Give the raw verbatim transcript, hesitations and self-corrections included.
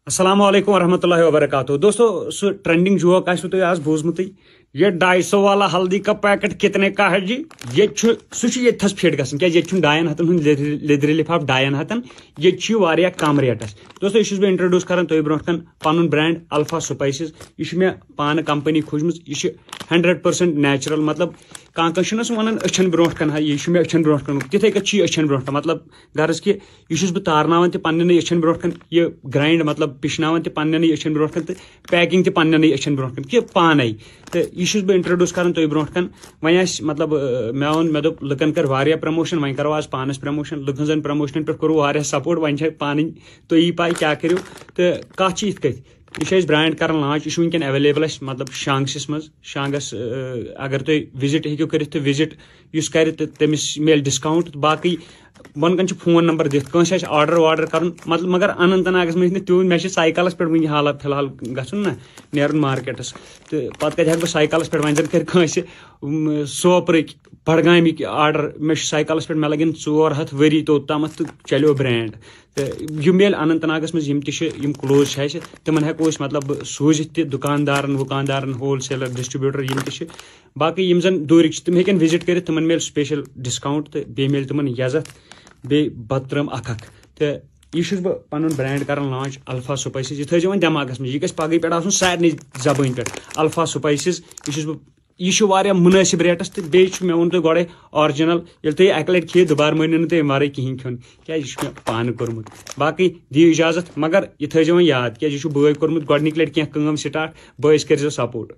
السلام علیکم ورحمۃ اللہ وبرکاتہ۔ دوستو، سُہ ٹرینڈنگ جوک آسِوٕ تۄہہِ آز بوٗزمُتٕے، یہ ڈائی سو والا ہلدی کا پیکٹ کتنے کا ہے جی؟ ییٚتہِ چھُ، سُہ چھُ ییٚتہِ تھَس فِٹ گژھان، کیٛازِ ییٚتہِ چھُنہٕ ڈاین ہَتَن ہُنٛد لیٚدرِ، لیٚدرِ لِفاف ڈاین ہَتَن، ییٚتہِ چھُ یہِ واریاہ کم ریٹس۔ دوستو، یہِ چھُس بہٕ انٹروڈیوس کران تۄہہِ برونٛٹھ کن پنُن برانڈ الفا سپایسز۔ یہِ چھُ مےٚ پانہٕ کمپنی کھوٗجمٕژ، یہِ چھِ ہنڈریڈ پرسنٹ نیچرل، مطلب کانٛہہ کانٛہہ چھُنہ سُہ ونان أچھن برونٛٹھ کن، ہا، یہِ چھُ مےٚ أچھن برونٛٹھ کن، تِتھے کٔنۍ چھُ یہِ أچھن برونٛٹھ کن، مطلب غرض کہِ یہِ چھُس بہٕ تارناوان تہِ پننٮ۪نٕے أچھن برونٛٹھ کن، یہِ گرائنڈ مطلب پِشناوان تہِ پننٮ۪نٕے أچھن برونٛٹھ کن تہٕ پیکنگ تہِ پننٮ۪نٕے أچھن برونٛٹھ کن کہِ پانے۔ تہٕ یہِ چھُس بہٕ انٹروڈیوس کران تۄہہِ برونٛٹھ کن۔ وۄنۍ آسہِ مطلب، آ، مےٚ ووٚن، مےٚ دوٚپ لُکن کر واریاہ پروموشن، وۄنۍ کرو آز پانس پروموشن، لُکن ہٕنٛزن پروموشنن پٮ۪ٹھ کوٚروٕ واریاہ سپورٹ، وۄنۍ چھِ پانٕنۍ تُہی پاے کیٛاہ کٔرِو۔ تہٕ کتھ چھِ یِتھ کٔنۍ، یہِ چھِ أسۍ برانڈ کران لانچ، یہِ چھُ وٕنکیٚن اویلیبل اَسہِ مطلب شانگسس منٛز، شانگس، آ، اگر تُہۍ وزٹ ہیٚکِو کٔرِتھ تہٕ وزٹ یُس کرِ تہٕ تٔمِس میلہِ ڈسکاؤنٹ۔ باقٕے بۄنہٕ کَنہِ چھُ فون نمبر دِتھ، کٲنٛسہِ آسہِ آرڈر واڈر کَرُن، مطلب، مگر اننت ناگَس منٛز چھُنہٕ تیوٗت، مےٚ چھِ سایکَلَس پٮ۪ٹھ وٕنہِ حالات فی الحال گژھُن نہ، نیرُن مارکیٹَس، تہٕ پَتہٕ کَتہِ ہٮ۪کہٕ بہٕ سایکَلَس پٮ۪ٹھ، وۄنۍ زَن کَرِ کٲنٛسہِ، اُم، سوپرٕکۍ، بڈگامِکۍ آرڈر، مےٚ چھُ سایکَلَس پٮ۪ٹھ، مےٚ لَگن ژور ہَتھ ؤری توٚت تامَتھ تہٕ چلیو برینڈ۔ تہٕ یِم میلہِ اننت ناگَس منٛز، یِم تہِ چھِ، یِم کلوز چھِ اَسہِ، تِمَن ہٮ۪کو أسۍ، مطلب، سوٗزِتھ تہِ دُکاندارَن، وُکاندارَن، ہول سیلر، ڈسٹریبیوٹر، یِم تہِ چھِ۔ باقٕے یِم زَن دوٗرِکۍ چھِ، تِم ہیٚکن وزٹ کٔرِتھ، تِمَن میلہِ سپیشل ڈسکاؤنٹ تہٕ بیٚیہِ میلہِ تِمَن عزت، بیٚیہِ بتہٕ ترٲم اکھ اکھ۔ تہٕ یہِ چھُس بہٕ پنُن برانڈ کران لانچ الفا سپایسز۔ یہِ تھٲیزیو وۄنۍ دٮ۪ماغس منٛز، یہِ گژھِ پگہٕے پٮ۪ٹھ آسُن سارنٕے زبٲنۍ پٮ۪ٹھ، الفا سپایسز۔ یہِ چھُس بہٕ، یہِ چھُ واریاہ مُنٲسِب ریٹس، تہٕ بیٚیہِ چھُ، مےٚ ووٚن تۄہہِ گۄڈے، آرجنل۔ ییٚلہِ تُہۍ یہِ اکہِ لٹہِ کھیٚیِو، دُبارٕ مٲنِو نہٕ تُہۍ اَمہِ ورٲے کِہینۍ کھیوٚن، کیازِ یہِ چھُ مےٚ پانہٕ کوٚرمُت۔ باقٕے دِیِو اجازت، مگر یہِ تھٲیزیو وۄنۍ یاد، کیازِ یہِ چھُ بٲے کوٚرمُت گۄڈٕنِکۍ لٹہِ کینٛہہ کٲم سٹارٹ، بٲیِس کٔرزیو سپورٹ۔